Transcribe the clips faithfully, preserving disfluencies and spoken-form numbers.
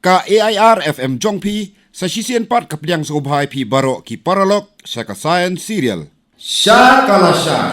Ka A I R F M jong phi, sa shisien pat ka pdiang sngewbha ïa phi baroh ki paralok sha ka Science Serial. Sha ka la shai.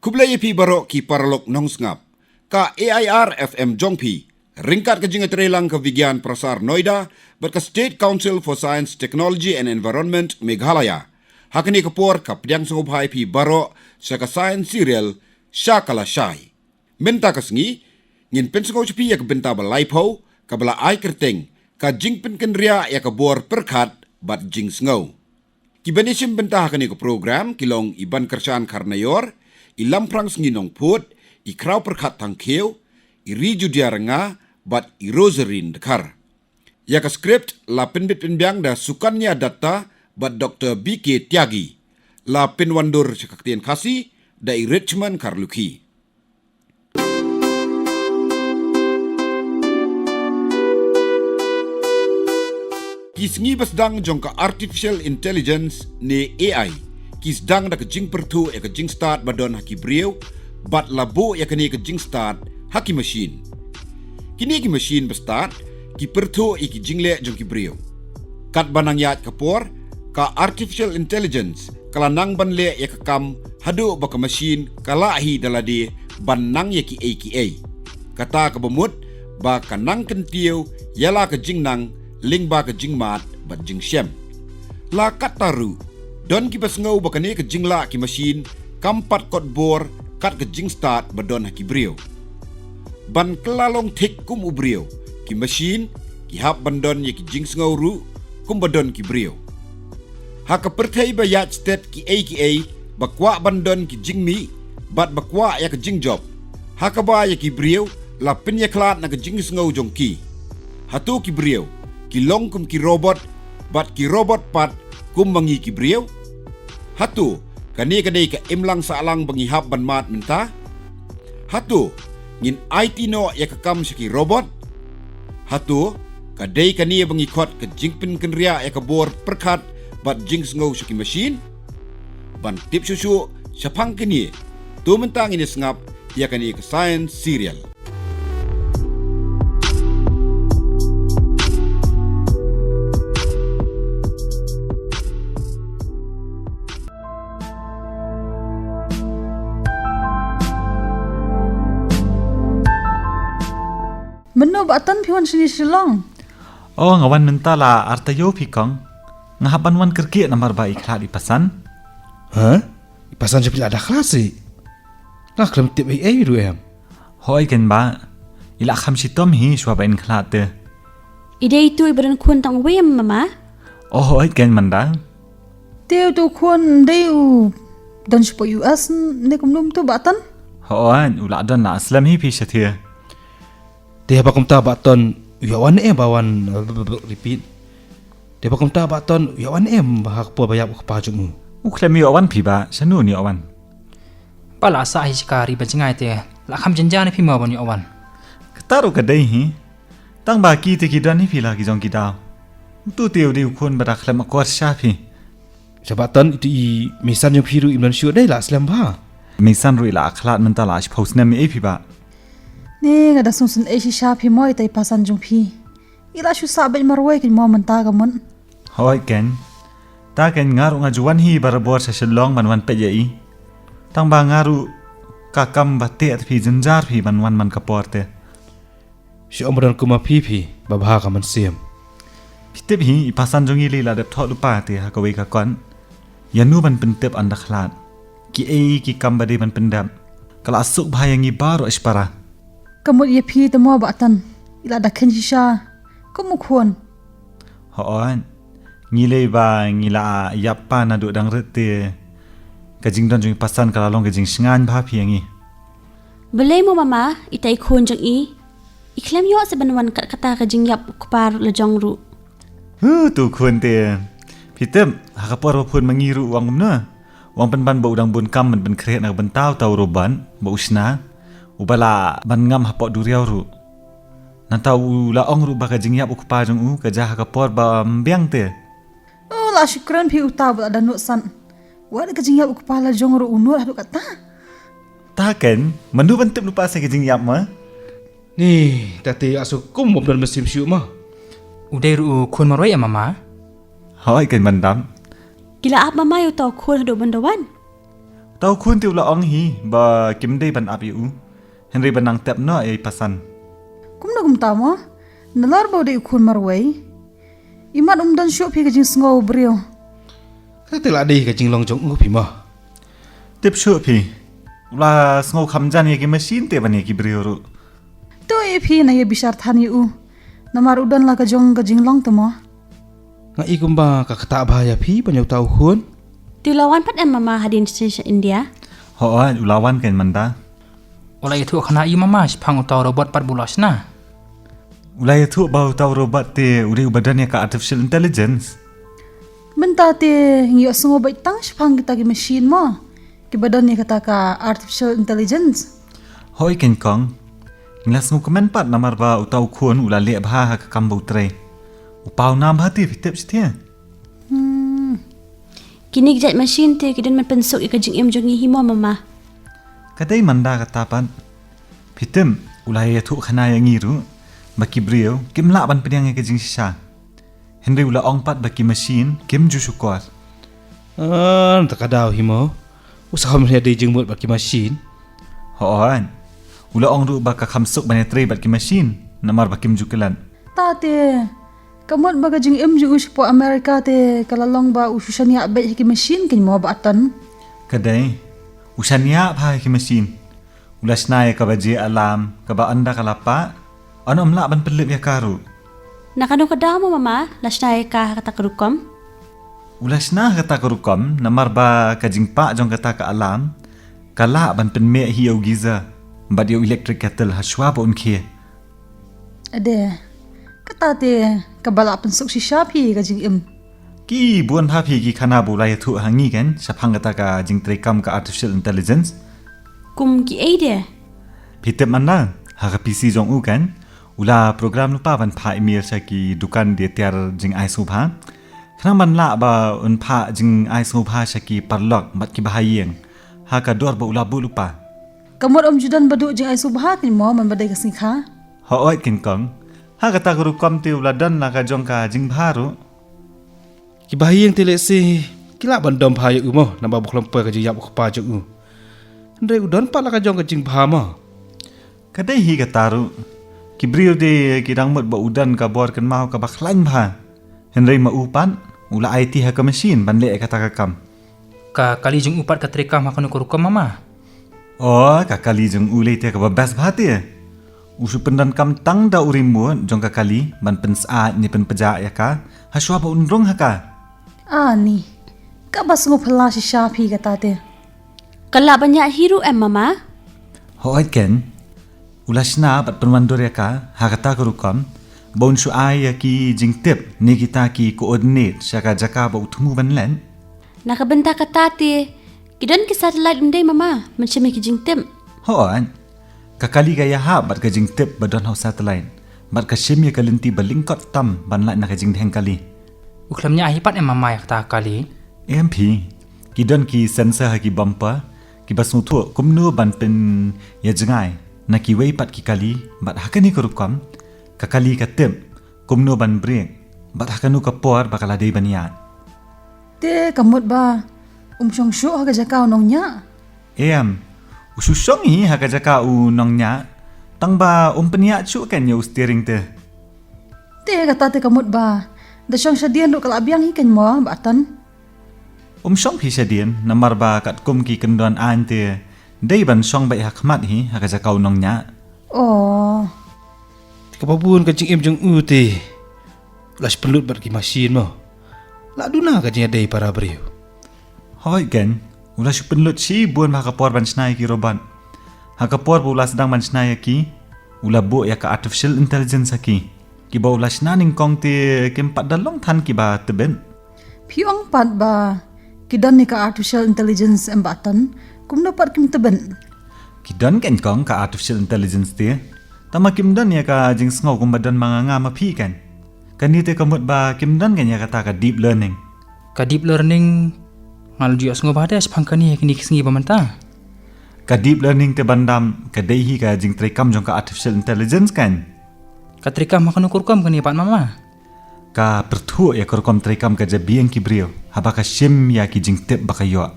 Khublei ïa phi baroh ki paralok nongsngap. Ka A I R F M jong phi, ryngkat ka jingïatreilang ka Vigyan Prasar Noida bad ka State Council for Science, Technology and Environment Meghalaya, ha kane ka por ka pdiang sngewbha ïa phi baroh sha ka Science Serial, sha ka la shai. Mynta ka sngi, ngin pynsngew sha phi ïa ka bynta ba laiphew, kaba la ai kyrteng, ka jingpynkynriah ïa ka bor pyrkhat bad jingsngew. Ki ban ïashim bynta ha kane ka program ki long i Bankyrshan Kharnaior, i Lamphrang Sngi Nongphut, i Khraw Pyrkhat Thangkhiew, i Ri Judia Ranga, bad i Rosarine Dkhar. Ïa ka script la pynbit pynbiang da Sukanya Datta bad Doktor B K Tyagi. La pynwandur sha ka ktien Khasi da i Richmond Kharlukhi. Ki sngi ba sdang jong ka Artificial Intelligence ne A I, ki sdang da ka jingpyrthuh ïa ka jingstad ba don ha ki briew, bad la buh ïa kane ka jingstad ha ki machine. Kine ki machine ba stad, ki pyrthuh ïa ki jingleh jong ki briew. Katba nang ïaid ka por, ka Artificial Intelligence ka la nang ban leh ïa ka kam haduh ba ka machine ka lah hi da lade ban nang ïa kiei kiei. Kata kaba mut ba ka nang kyntiew ïa la ka jingnang lyngba ka jingmad bad jingshem. La katta ruh, don kiba sngew ba kane ka jinglah ki machine kam pat kot bor kat ka jingstad ba don ha ki briew. Ban kylla long thik kum u briew, ki machine ki hap ban don ïa ki jingsngew ruh kumba don ki briew. Ha ka pyrthei ba ïaid stet kiei kiei ba kwah ban don ki jingmih bad ba kwah ïa ka jingjop, ha kaba ïa ki briew la pynïakhlad na ka jingsngew jong ki. Hato ki briew ki long kum ki robot, bad ki robot pat kum ma ngi ki briew? Hato kane ka dei ka imlang sahlang ba ngi hap ban mad mynta? Hato ngin aiti noh ïa ka kam sha ki robot? Hato ka dei kane ba ngi khot ka jingpynkynriah ïa ka bor pyrkhat bad jingsngew sha ki machine? Ban tip shuh shuh shaphang kine, to mynta ngin ïa sngap ïa kane ka Science Serial. Mynno Bah Ton, phi wan shane Shillong? Oh, nga wan mynta la ar taïew phi kong. Nga hap ban wan kyrkieh namar ba i khlad i pasan. Ha? I pasan jong phi la da khlad sih. Nga khlem tip ei ei ruh em. Hooid kein bah. I la kham shitom hi shuwa ba in khlad te. I dei tu i ba don khun tang wei em mama? Oh hooid kein Manda. Te utu u khun dei u don shapoh U S ne kumno tu Bah Ton? Hooid, u la don, la slem hi phi shathie. Te haba kumta Bah Ton u ïoh wan em ba wan, repeat. Te haba kumta Bah Ton u ïoh wan em ba ha ka por ba ïap u kpa jong u? U khlem ïoh wan phi bah, shano un ïoh wan? Ba la sah hi shika ri ba jngai te la kham jynjar ne phi mo ban ïoh wan. Kata ruh ka dei hi. Tang ba ki te ki don hi phi la ki jong ki daw. Utu te u dei u khun ba da khlem akor sha phi. Sha Bah Ton, itu i meisan jong phi ruh im don shuh dei la slem bha. Meisan ruh i la khlad mynta la shiphew snem ei phi bah. Ne nga da sngewsynei shisha phi mo ita i pasan jong phi. I la shu sah beit marwei kein mo mynta ka mut. Hooid kein. Ta kein nga ruh nga ju wan hi barabor sha Shillong ban wan peit ïa i. Tang ba nga ruh ka kam ba teh te phi jynjar phi ban wan man ka por te. Shu ong ba don kum ma phi phi, ba bha ka mynsiem. Phi tip hi, i pasan jong ngi lei la dep thoh lypa te ha kawei ka kot. Ïa no ban pyntip ynda khlad. Kiei ki kam ba dei ban pyndep. Ka la suk bha ïa ngi baroh shipara. Ka mut ïa phi te mo Bah Ton. I la da khein shisha. Kum u khun. Hooid. Ngi lei ba ngi la ïap pa naduh dang rit te. Ka jingdon jong i Pasan ka la long ka jingsngewbha phi ïa ngi. Balei mo mama, ita i khun jong i? I khlem ïoh sa ban wan kat kata ka jingïap u kpa la jong ruh. Hu, tu khun te. Phi tip, ha ka por ba phone ma ngi ruh u ong kumno. U ong pynban ba u dang bun kam ban pynkhreh na ka bynta uta u robot ba u shna. Uba lah ban ngam hapoh duriaw ruh. Nangta u la ong ruh ba ka jingïap u kpa jong u ka jia ha ka por ba ym biang te. Oh, la shu kren phi uta ba la da nud san. Wat ka jingïap u kpa la jong ruh u nud haduh kata. Ta ken, mano ban tip lypa sa ka jingïap ma? Ni, ta te asu kum mob don mynsiem shuh ma. U dei ruh u khun marwei em mama? Hoi, ken ban dap. Ki la ap mama ïa uta u khun haduh ban da wan? Uta u khun te u la ong hi ba kim dei ban ap ïa u. Hynrei ba nang tep noh ïa i Pasan. Kumno kumta mo? Nalor ba u dei u khun marwei. Imat um don shuh phi ka jingsngew briew. Kata te la dei ka jinglong jong u phi mo. Tip shuh phi. U la sngew kham jan ïa ki machine te ban ïa ki briew ruh. To ïa phi na ïa bishar than ïa u. Namar u don la ka jong ka jinglong te mo. Nga i kumba ka ktah bha ïa phi ban ïa uta u khun. Te u la wan pat em mama hadien sha India? Hooid, u la wan ken mynta. U la ïathuh khana ïa u mama shaphang uta u robot pat ba u la shna? U la ïathuh ba uta u robot te u dei uba don ïa ka artificial intelligence. Mynta te ngi ïohsngew beit tang shaphang kita ki machine mo, kiba don ïa kata ka artificial intelligence. Hooid ken kong. Ngi la sngewkmen pat namar ba uta u khun u la leh bha ha ka kam ba u trei. U paw nam bha te phi tip shi te. Hmm. Kine ki jait machine te ki don ban pynsuk ïa ka jingim jong ngi hi mo mama? Ka dei mynta kata pat. Phi tip, u la ïathuh khana ïa ngi ruh ba ki briew kim lah ban pdiang ïa ka jingshisha. Hynrei u la ong pat ba ki machine kim ju shukor. Ah, nangta ka daw hi mo. U sa kham ïa dei jingmut bad ki machine. Hooid. U la ong ruh ba ka kham suk ban ïatrei bad ki machine namar ba kim ju klet. Ta te, ka mut ba ka jingim jong u shapoh America te ka la long ba u shu shaniah beit ha ki machine ken mo Bah Tan? Ka dei. U shaniah bha ha ki machine. U la shna ïa kaba jia alarm, kaba ynda ka la pah, yn ym lah ban pynlip ïa ka ruh. Na kano ka daw mo mama, la shna ïa ka ha kata ka rukom? U la shna ha kata ka rukom namar ba ka jingpah jong kata ka alarm ka lah ban pynmeh hi ïa u geyser bad ïa u electric kettle ha shuwa ba un khie. Ade, kata te kaba lah pynsuk shisha phi ka jingim. Ki bun bha phi ki khana ba u la ïathuh ha ngi ken shaphang kata ka jingtreikam ka artificial intelligence. Kum kiei de? Phi tip mynta, ha ka P C jong u ken, u la program lypa ban phah email sha ki dukan die tiar jingai sngewbha. Khnang ban lah ba un phah jingai sngewbha sha ki paralok bad ki bahaïing ha ka dor ba u la buh lypa. Ka mut ym ju don ba duh jingai sngewbha ken mo man ba dei ka sngi kha? Hooid ken kong. Ha kata ka rukom te u la don la ka jong ka jingbha ruh. Ki bahaïing te lehse ki lah ban dom bha ïa u mo, namar ba khlem poi ka jingïap u kpa jong u. Hynrei u don pat la ka jong ka jingbha mo. Ka dei hi kata ruh. Ki briew de ki dang mut ba u don ka bor kynmaw kaba khlaiñ bha. Hynrei ma u pat u la aiti ha ka machine ban leh ïa kata ka kam. Ka kali jong u pat ka treikam ha kano ka rukom mama? Oh, ka kali jong u lei te kaba best bha te. U shu pyndonkam tang da u remote jong ka kali ban pynsyaid ne pynpjah ïa ka ha shuwa ba un rung ha ka. Ani, kaba sngewphylla shisha phi kata te. Ka lah ban ïaid hi ruh em mama? Hooid ken. U la shna bad pynwandur ïa ka ha kata ka rukom ba un shu ai ïa ki jingtip ne kita ki coordinate sha ka jaka ba u thmu ban leit. Na ka bynta kata te ki don ki satellite ym dei mama ban shim ïa ki jingtip? Hooid. Ka kali ka ïahap bad ka jingtip ba don ha u satellite bad ka shim ïa ka lynti ba lyngkot tam ban lait na ka jingdheng kali. U khlem ñiah hi pat em mama ïa kata ka kali? Em phi. Ki don ki sensor ha ki bumper kiba sngewthuh kumno ban pynïajngai na kiwei pat ki kali bad ha kane ka rukom ka kali ka tip kumno ban brake bad ha kano ka por ba ka la dei ban ïaid. Te ka mut ba um shong shuh ha ka jaka u nongñiah? Em, u shu shong hi ha ka jaka u nongñiah, tang ba um pynïaid shuh ken ïa u steering te. Te kata te ka mut ba da shong shadien ruh ka la biang hi ken mo Bah Tan? Um shong hi shadien namar ba katkum ki kyndon aiñ te dei ban shong beit ha khmat hi ha ka jaka u nongñiah. Oh. Te kaba bun ka jingim jong u te la shu pynlut bad ki machine mo. La duna ka jingïadei para briew. Hooid ken, U la shu pynlut shibun ha ka por ban shna ïa ki robot. Ha ka por ba u la sdang ban shna ïa ki, u la buh ïa ka artificial intelligence ha ki. Kiba u la shna nyngkong te kim pat da long than kiba tbit. Phi ong pat ba ki don ïa ka artificial intelligence em Bah Ton, kumno pat kim tbit? Ki don keiñ kong ka artificial intelligence te. Tangba kim don ïa ka jingsngew kumba don ma nga ma phi keiñ. Kane te ka mut ba kim don keiñ ïa kata ka deep learning. Ka deep learning, nga la ju ïohsngew ba dei shaphang kane ha kine ki sngi ba mynta. Ka deep learning te Bah Ndam, ka dei hi ka jingtreikam jong ka artificial intelligence keiñ. Ka treikam ha kano ka rukom kane pat mama? Ka pyrthuh ïa ka rukom treikam ka jabieng ki briew haba ka shim ïa ki jingtip ba ka ïoh.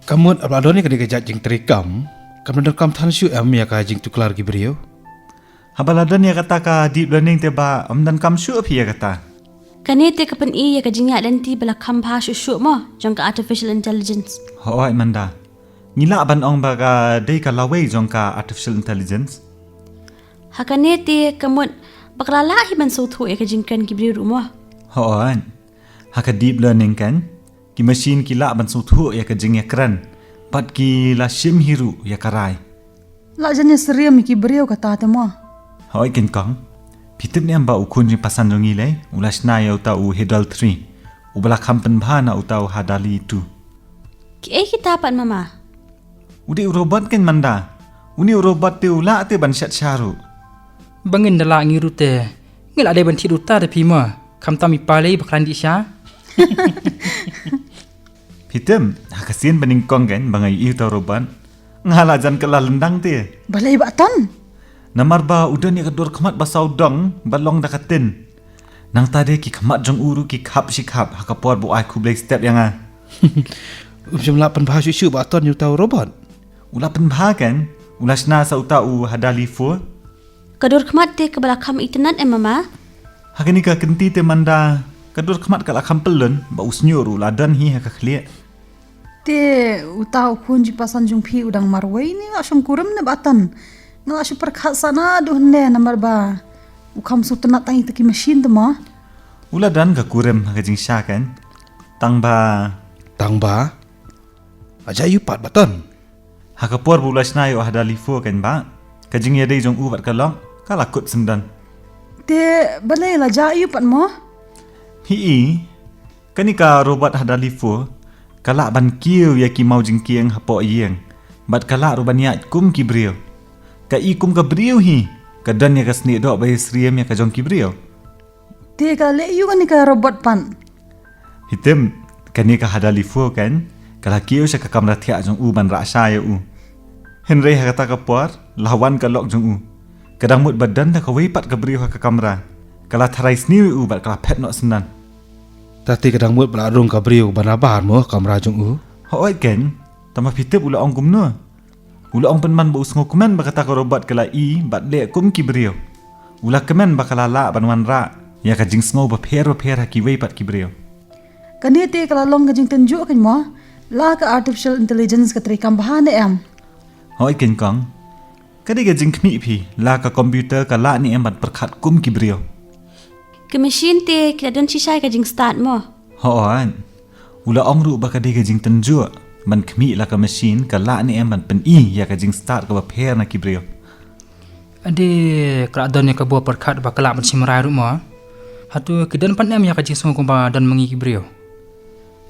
Ka mut haba la don ïa kane ka jait jingtreikam, kam donkam than shuh em ïa ka jingtuklar ki briew? Haba la don ïa kata ka deep learning te Bah, ym donkam shuh phi ïa kata. Kane te ka pyni ïa ka jingïaid lynti ba la kham bha shuh shuh mo jong ka artificial intelligence. Hooid Manda. Ngi lah ban ong ba ka dei ka lawei jong ka artificial intelligence. Ha kane te ka mut ba ka la lah hi ban sngewthuh ïa ka jingkren ki briew ruh mo. Hooid. Ha ka deep learning keiñ, ki machine ki lah ban sngewthuh ïa ka jingïakren bad ki la shim hi ruh ïa ka rai. La jan ïasyriem ïa ki briew kata te mo. Hooid keiñ kong. Phi tip ne em ba u khun jingpynsan jong ngi lei, u la shna ïa uta u Hidal three, uba la kham pynbha na uta u Hadali two. Kiei kita pat mama? U dei u robot keiñ Manda. Une u robot te u lah te ban shet sha ruh. Ba ngin da lah ngi ruh te, ngi lah dei ban thied uta da phi mo. Khamtam i pa lei ba khlaiñ dih sha. Phi tip, ha ka sien ba nyngkong keiñ ba nga ïohi uta u robot, nga la jan kylla lyndang te. Balei Bah Ton? Namar ba u don ïa ka dur khmat ba sawdong ba long da ka tin. Nangta de ki khmat jong u ruh ki khap shi khap ha ka por ba u ai khublei step ïa nga. Um shym lah pynbha shuh shuh Bah Ton ïa uta u robot? U la pynbha keiñ, u la shna sa uta u Hadali four. Ka dur khmat te kaba la kham itynnad em mama? Ha kane ka kynti te Manda, ka dur khmat ka la kham pyllun, ba u shñiuh ruh la don hi ha ka khlieh. Te uta u khun jingpynsan jong phi u dang marwei ne la shong kurim ne Bah Ton? Nga la shu pyrkhat sa naduh hynne namar ba u kham sngewtynnad tang ïa kita ki machine te mo. U la don ka kurim ha ka jingshisha keiñ. Tangba. Tangba? La jia aïu pat Bah Ton? Ha ka por ba u la shna ïa u Hadali four keiñ Bah, ka jingïadei jong u bad ka lok ka la kut syndon. Te balei la jia aïu pat mo? Hi i, kane ka robot Hadali four ka lah ban kiew ïa ki maw jingkieng hapoh ïing bad ka lah ruh ban ïaid kum ki briew. Ka i kum ka briew hi, ka don ïa ka snieh doh ba ïasyriem ïa ka jong ki briew. Te ka leh aïu kane ka robot pat? Phi tip, kane ka Hadali four keiñ, ka la kiew sha ka kamra thiah jong u ban rah sha ïa u. Hynrei ha kata ka por la wan ka lok jong u. Ka dang mut ba don da kawei pat ka briew ha ka kamra. Ka la tharai sniew ïa u bad ka la phet noh syndon. Te ka dang mut ba la rung ka briew ba nabar mo ha ka kamra jong u? Hooid keiñ, tangba phi tip u la ong kumno? U la ong pynban ba u sngewkmen ba kata ka robot ka la i bad leh kum ki briew. U la kmen ba ka la lah ban wanrah ïa ka jingsngew bapher bapher ha kiwei pat ki briew. Kane te ka la long ka jingtynjuh keiñ mo, la ka artificial intelligence ka treikam bha ne em? Hooid keiñ kong. Ka dei ka jingkhmih phi, la ka computer ka lah ne em ban pyrkhat kum ki briew. Ki machine te ki la don shisha ïa ka jingstad mo? Hooid. U la ong ruh ba ka dei ka jingtynjuh ban khmih la ka machine ka lah ne em ban pyni ïa ka jingstad kaba pher na ki briew. Ade, ka la don ïa ka bor pyrkhat ba ka lah ban shim rai ruh mo? Hato ki don pat ne em ïa ka jingsngew kumba don ma ngi ki briew?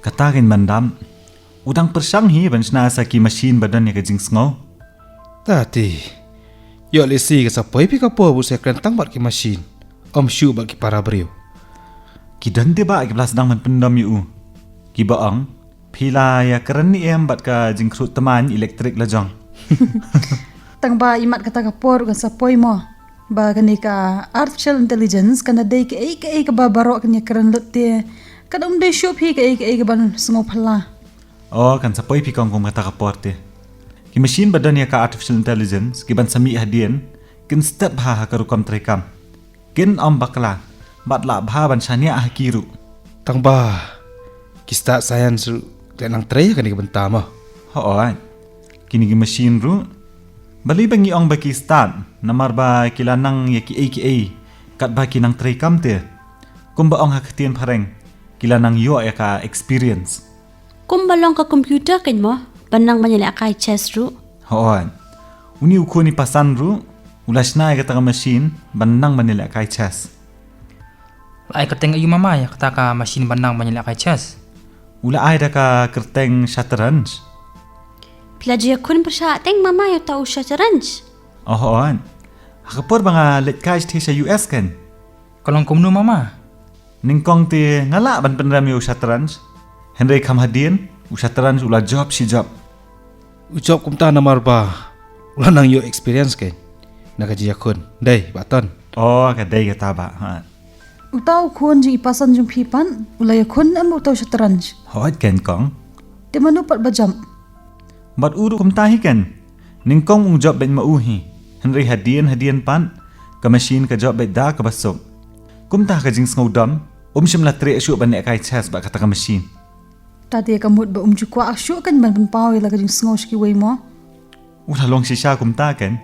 Kata keiñ Bah Ndam. U dang pyrshang hi ban shna sa ki machine ba don ïa ka jingsngew. Tati. Ïoh lehse ka sa poi phi ka por ba u sa kren tang bad ki machine, ym shuh bad ki para briew. Ki don te Bah kiba la sdang ban pyndom ïa u, kiba ong, phi la ïakren ne em bad ka jingkhruh tmaiñ elektrik la jong? Tangba imat kata ka por kan sa poi mo ba kane ka artificial intelligence kan da dei kaei kaei kaba baroh kan ïakren lut te, kan ym dei shuh phi kaei kaei kaban sngewphylla. Oh, kan sa poi phi kong kum kata ka por te. Ki machine ba don ïa ka artificial intelligence kiban sa mih hadien kin stad bha ha ka rukom treikam. Kin ym bakla bad lah bha ban shaniah ha ki ruh. Tangba ki stad science ruh ki la nang trei ha kane ka bynta mo? Hooid. Kine ki machine ruh, balei ba ngi ong ba ki stad? Namar ba ki la nang ïa kiei kiei katba ki nang treikam te. Kumba ong ha ka ktien phareng, ki la nang ïoh ïa ka experience. Kumba long ka computer kein mo, ban nang ban ïalehkai chess ruh. Hooid. Uni u khun i pasan ruh, u la shna ïa kata ka machine, ban nang ban ïalehkai chess. La ai kyrteng aiu mama ïa kata ka machine ban nang ban ïalehkai chess? U la ai da ka kyrteng shatranj. Phi la ju ïakhun pyrshah teng mama ïa uta u shatranj? Oh, hooid. Ha ka por ba nga leit kai shatei sha U S kein. Ka long kumno mama? Nyngkong te nga lah ban pynrem ïa u shatranj. Hynrei kham hadien, u shatranj u la jop shi jop. U jop kumta namar ba u la nang ïoh experience kein na ka jingïakhun. Dei, Bah Ton? Oh, ka dei kata bah. Ha. Uta u khun jong i pasan jong phi pat, u la ïakhun em uta u shatranj? Hooid kein kong. Te mano pat ba jop? Bad u ruh kumta hi kein. Nyngkong u jop beit ma u hi. Hynrei hadien hadien pat, ka machine ka jop beit da kaba suk. Kumta ka jingsngew dom, um shym la treh shuh ban lehkai chess bad kata ka machine. Te te ka mut ba um ju kwah shuh kein ban pynpaw ïa la ka jingsngew sha kiwei mo? U la long shisha kumta kein.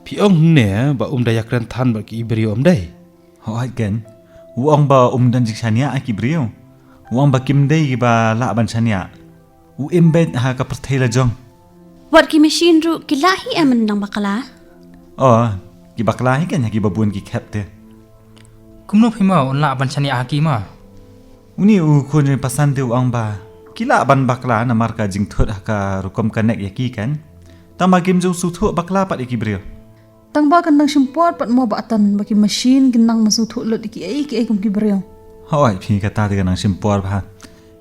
Phi ong hangne ba um da ïakren than bad ki briew, ym dei? Hooid kein. U ong ba um don jingshaniah ha ki briew. U ong ba kim dei kiba lah ban shaniah. U im beit ha ka pyrthei la jong. Wat ki machine ruh ki lah hi em ban nang bakla? Oh, ki bakla hi kein ha kiba bun ki khep te. Kumno phi mo un lah ban shaniah ha ki mo? Uni u khun jong i pasan te u ong ba ki lah ban bakla namar ka jingthut ha ka rukom connect ïa ki kein. Tang ba kim ju sngewthuh bakla pat ïa ki briew. Tang ba kan nang shim por pat mo Bah Ton ba ki machine kin nang ban sngewthuh lut ïa kiei kiei kum ki briew. Hooid phi, kata te kan nang shim por bha.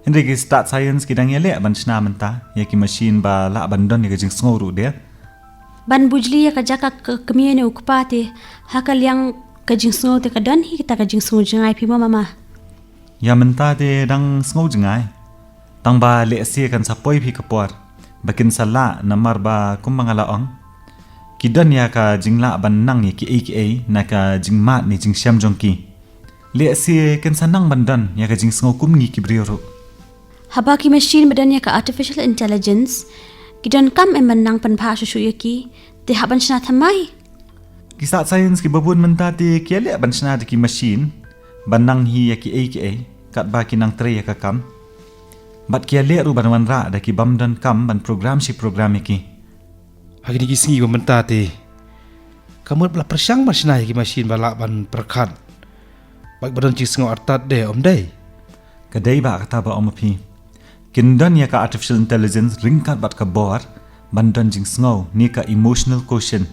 Hynrei ki stad science ki dang ïaleh ban shna mynta ïa ki machine ba lah ban don ïa ka jingsngew ruh de. Ban bujli ïa ka jaka ka kmie ne u kpa te, ha ka liang ka jingsngew te ka don hi kata ka jingsngew jngai phi mo mama? Ïa mynta te dang sngew jngai. Tang ba lehse kan sa poi phi ka por ba kin sa lah namar ba kumba nga la ong, ki don ïa ka jinglah ban nang ïa kiei kiei na ka jingmad ne jingshem jong ki. Lehse kin sa nang ban don ïa ka jingsngew kum ngi ki briew ruh. Haba ki machine ba don ïa ka artificial intelligence ki donkam em ban nang pynbha shuh shuh ïa ki, te hap ban shna thymmai? Ki stad science kiba bun mynta te ki ïaleh ban shna da ki machine ban nang hi ïa kiei kiei katba ki nang trei ïa ka kam. Bad ki ïaleh ruh ban wanrah da ki bym donkam ban program shi program ïa ki. Ha kine ki sngi ba mynta te ka mut ba la pyrshang ban shna ïa ki machine ba lah ban pyrkhat bad ba don jingsngew artat de, ym dei? Ka dei bah kata ba ong ma phi. Kin don ïa ka artificial intelligence ryngkat bad ka bor ban don jingsngew ne ka emotional quotient.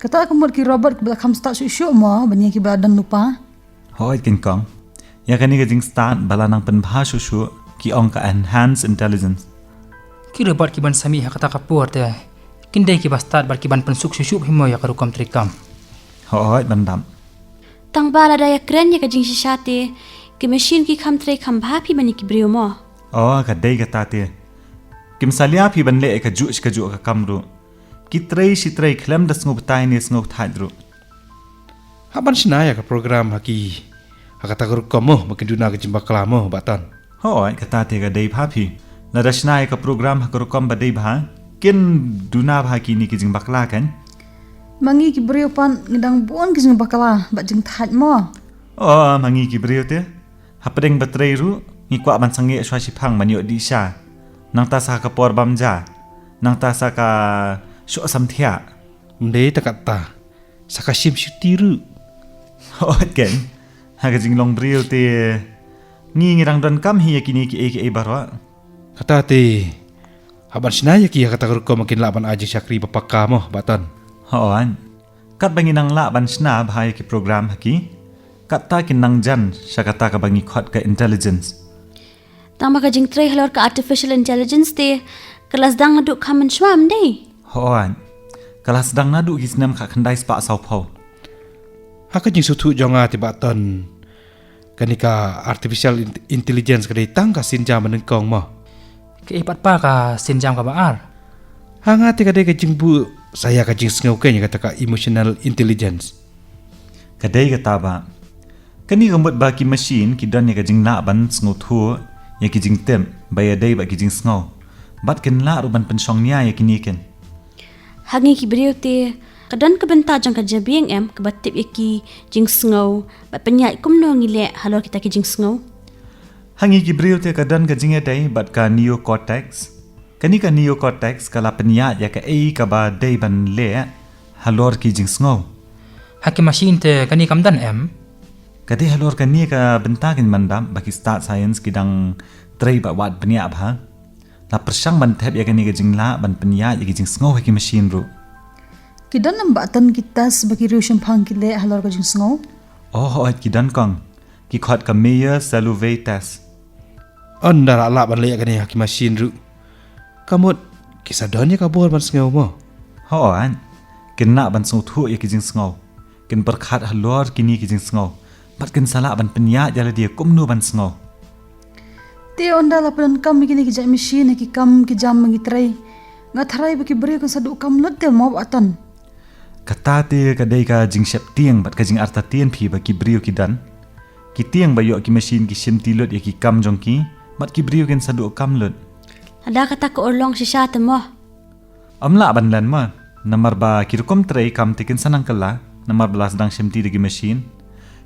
Kata ka mut ki robot kiba la kham stad shuh shuh mo ban ïa kiba don lypa? Hooid kein kong. Ïa kane ka jingstad ba la nang pynbha shuh shuh ki ong ka enhanced intelligence. Ki robot kiban sa mih ha kata ka por te kin dei kiba stad bad kiban pynsuk shuh shuh phi mo ïa ka rukom treikam? Hooid ban dap. Tang ba lada ïakren ïa ka jingshisha te ki machine ki kham trei kham bha phi ban ïa ki briew mo? Oh, ka dei kata te. Kim salia phi ban leh ïa kajuh shi kajuh ka kam ruh. Ki trei shi trei khlem da sngew batai ne sngew thait ruh. Hap ban shna ïa ka program ha ki, ha kata ka rukom mo ba kin duna ka jingbakla mo Bah Ton? Hooid, kata te ka dei bha phi. Lada shna ïa ka program ha ka rukom ba dei bha kin duna bha kine ki jingbakla kein. Ma ngi ki briew pat ngi dang bun ki jingbakla bad jingthait mo. Oh, ma ngi ki briew te hapdeng ba trei ruh ngi kwah ban sangeh shuwa shiphang ban ïoh dih sha. Nangta sa ka por bam ja. Nangta sa ka shoh samthiah. Ym dei tang katta, sa ka shim shuti ruh. Hooid kein. Ha ka jinglong briew te ngi ngi dang donkam hi ïa kine kiei kiei baroh. Kata te hap ban shna ïa ki ha kata ka rukom ba kin lah ban ai jingshakri ba pakka mo Bah Ton? Hooid. Katba ngi nang lah ban shna bha ïa ki program ha ki, katta kin nang jan sha kata kaba ngi khot ka intelligence. Tang ba ka jingtrei halor ka artificial intelligence te ka la sdang naduh kham mynshuwa ym dei? Hooid. Ka la sdang naduh ki snem khatkhyndai spah sawphew. Ha ka jingsngewthuh jong nga te Bah Ton, kane ka artificial int-, intelligence ka dei tang ka sienjam ba nyngkong mo? Kaei pat pa ka sienjam kaba ar? Ha nga te ka dei ka jingbuh sa ïa ka jingsngew kein, kata ka emotional intelligence. Ka dei kata bah. Kane ka mut ba ki machine ki don ïa ka jinglah ban sngewthuh ïa ki jingtip ba ïadei bad ki jingsngew. Bad kin lah ruh ban pynshong nia ïa kine kein. Ha ngi ki briew te ka don ka bynta jong ka jabieng em kaba tip ïa ki jingsngew bad pynïaid kumno ngi leh halor kita ki jingsngew? Ha ngi ki briew te ka don ka jingïadei bad ka neocortex. Kane ka neocortex ka la pynïaid ïa kaei kaba dei ban leh halor ki jingsngew. Ha ki machine te kane kam don em? Ka dei halor kane ka bynta kein mynba ba ki stad science ki dang trei bad wad bniah bha. La pyrshang ban thep ïa kane ka jinglah ban pynïaid ïa ki jingsngew ha ki machine ruh. Ki don em Bah Ton ki test ba ki riew shemphang ki leh halor ka jingsngew? Oh, hooid ki don kong. Ki khot ka Mayer-Salouver test. Ynda lah ban leh ïa kane ha ki machine ruh, ka mut ki sa don ïa ka bor ban sngew mo? Hooid. Kin lah ban sngewthuh ïa ki jingsngew. Kin pyrkhat halor kine ki jingsngew. Bad kin sa lah ban pynïaid ïa lade kumno ban sngew. Te ynda la pyndonkam ïa kine ki jait machine ha ki kam ki jam ba ngi trei, nga tharai ba ki briew kin sa duh kam lut te mo Bah Ton? Kata te ka dei ka jingsheptieng bad ka jingartatien phi ba ki briew ki don. Ki tieng ba ïoh ki machine ki shimti lut ïa ki kam jong ki, bad ki briew kin sa duh kam lut. Lada kata ka urlong shisha te mo? Ym lah ban len mo. Namar ba ki rukom trei kam te kin sa nang kylla, namar ba la sdang shimti da ki machine.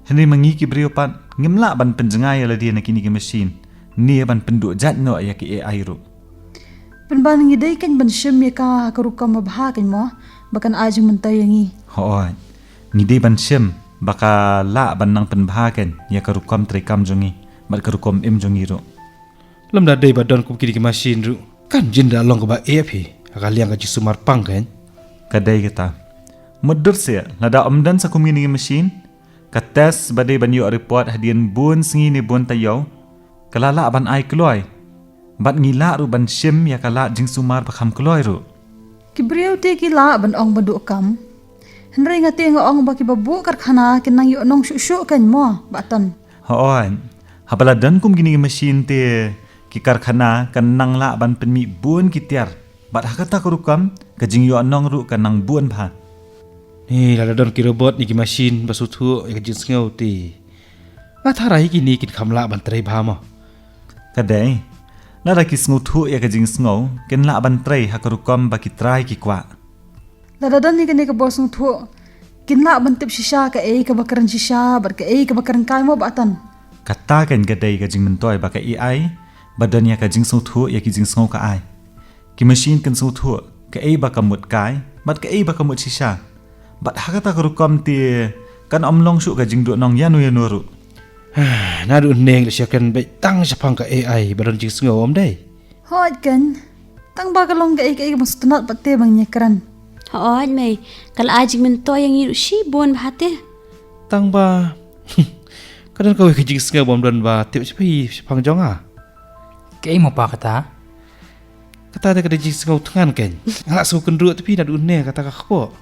Hynrei ma ngi ki briew pat, ngim lah ban pynjngai ïa lade na kine ki machine, ne ban pynduh jait noh ïa ki A I ruh. Pynban ngi dei kein ban shim ïa ka ha ka rukom ba bha kein mo, ba kan ai jingmyntoi ïa ngi. Hooid. Ngi dei ban shim ba ka lah ban nang pynbha kein ïa ka rukom trei kam jong ngi bad ka rukom im jong ngi ruh. Lymda dei ba don kum kine ki machine ruh, kan jin da long kaba eh phi ha ka liang ka jingsumar pang kein? Ka dei kata. Mutdur seh, lada ym don sa kum kine ki machine, ka test ba dei ban ïoh report hadien bun sngi ne bun taïew ka la lah ban ai kloi. Bad ngi lah ruh ban shim ïa ka lad jingsumar ba kham kloi ruh. Ki briew te ki lah ban ong ba duh kam. Hynrei nga te nga ong ba kiba buh karkhana kin nang ïoh nong shuh shuh kein mo Bah Ton? Hooid. Haba la don kum kine ki machine te, ki karkhana kan nang lah ban pynmih bun ki tiar. Bad ha kata ka rukom ka jingïoh nong ruh kan nang bun bha. Ni lada don ki robot ne ki machine ba sngewthuh ïa ka jingsngew te, nga tharai kine kin kham lah ban trei bha mo? Ka dei. Lada ki sngewthuh ïa ka jingsngew, kin lah ban trei ha ka rukom ba ki trai ki kwah. Lada don ïa kane ka bor sngewthuh, kin lah ban tip shisha kaei kaba kren shisha bad kaei kaba kren kai mo Bah Ton? Kata kein ka dei ka jingmyntoi ba ka A I ba don ïa ka jingsngewthuh ïa ki jingsngew ka ai. Ki machine kin sngewthuh kaei ba ka mut kai bad kaei ba ka mut shisha. Bad ha kata ka rukom te kan ym long shuh ka jingduh nong ïano ïano ruh. Naduh neng da sha kren beit tang shaphang ka A I ba don jingsngew ym dei? Hooid kein. Tang ba ka long kaei kaei kaba sngewtynnat pat te ba ngin ïa kren. Hooid mei, ka la ai jingmyntoi ïa ngi ruh shibun bha te. Tang ba ka don kawei ka jingsngew bym don ba tip sha phi shaphang jong nga. Kaei mo pa kata? Kata te ka dei jingsngew thngan kein. Nga la sngewkynduh te phi naduh ne kata ka kpoh.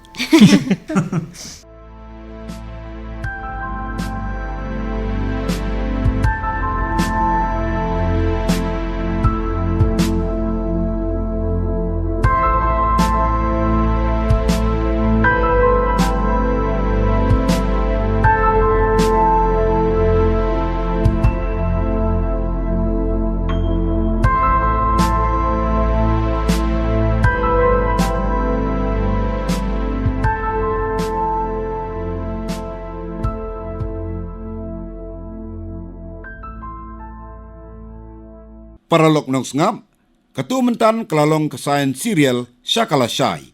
Paralok nongsngap, katto mynta ka la long ka science serial Sha Ka Lashai,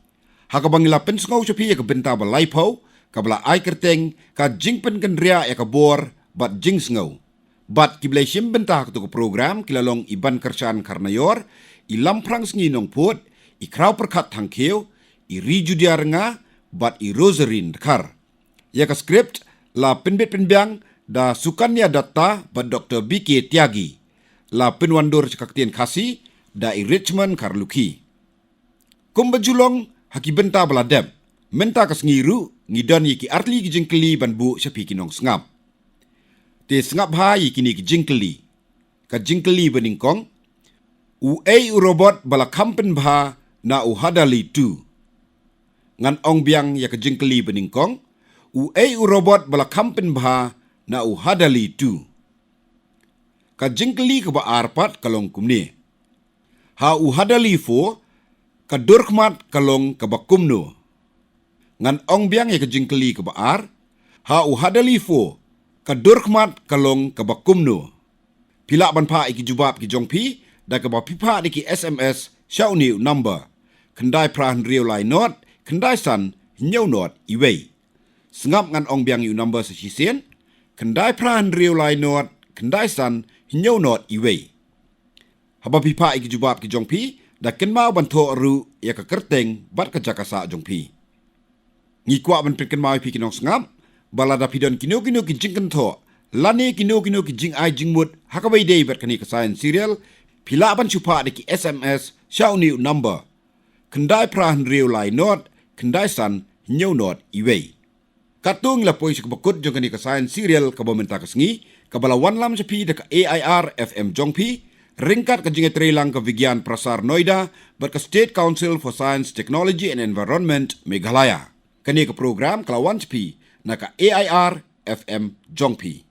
ha kaba ngi la pynsngew sha phi ïa ka bynta ba laiphew kaba la ai kyrteng Ka Jingpynkynriah ïa ka Bor bad Jingsngew. Bad ki ba la shim bynta ha katto ka program ki la long i Bankyrshan Kharnaior, i Lamphrangsngi Nongpud, i Khrawpyrkhat Thangkhiew, i Rijudia Rnga bad i Rosary Dkhar. Ïa ka script la pynbit pynbiang da Sukanya Datta bad Doktor B K Tyagi. La pynwandur sha ka ktien Khasi da i Richmond Kharlukhi. Kumba ju long ha ki bynta ba la dep, mynta ka sngi ruh ngi don ïa ki artylli ki jingkylli ban buh sha phi ki nongsngap. Te sngap bha ïa kine ki jingkylli. Ka jingkylli ba nyngkong: Uei u robot ba la kham pynbha na u Hadaley two? Ngan ong biang ïa ka jingkylli ba nyngkong: Uei u robot ba la kham pynbha na u Hadaley two? Ka jingkylli kaba ar pat ka long kumne: Ha u Hadaley four ka durkhmat ka long kaba kumno? Ngan ong biang ïa ka jingkylli kaba ar: Ha u Hadaley four ka durkhmat ka long kaba kumno? Phi lah ban phah ïa ki jubab ki jong phi da kaba phi phah da ki S M S sha une u number: khyndai phra hynriew lai nod khyndai san hynñiew nod iwei. Sngap, ngan ong biang ïa u number sa shisien: khyndai phra hynriew lai nod khyndai san hynñiew nod iwei. Haba phi phah ïa ki jubab ki jong phi, da kynmaw ban thoh ruh ïa ka kyrteng bad ka jaka sah jong phi. Ngi kwah ban pynkynmaw ïa phi ki nongsngap ba lada phi don kino kino ki jingkynthoh lane kino kino ki jingai jingmut ha kaba ïadei bad kane ka Science Serial, phi lah ban shu phah da ki S M S sha une u number: khyndai phra hynriew lai nod khyndai san hynñiew nod iwei. Katto ngi la poi sha kaba kut jong kane ka Science Serial kaba mynta ka sngi, kaba la wanlam sha phi da ka A I R F M jong phi ryngkat ka jingïatreilang ka Vigyan Prasar Noida bad ka State Council for Science, Technology and Environment, Meghalaya. Kane ka program ka la wan sha phi na ka A I R F M jong phi.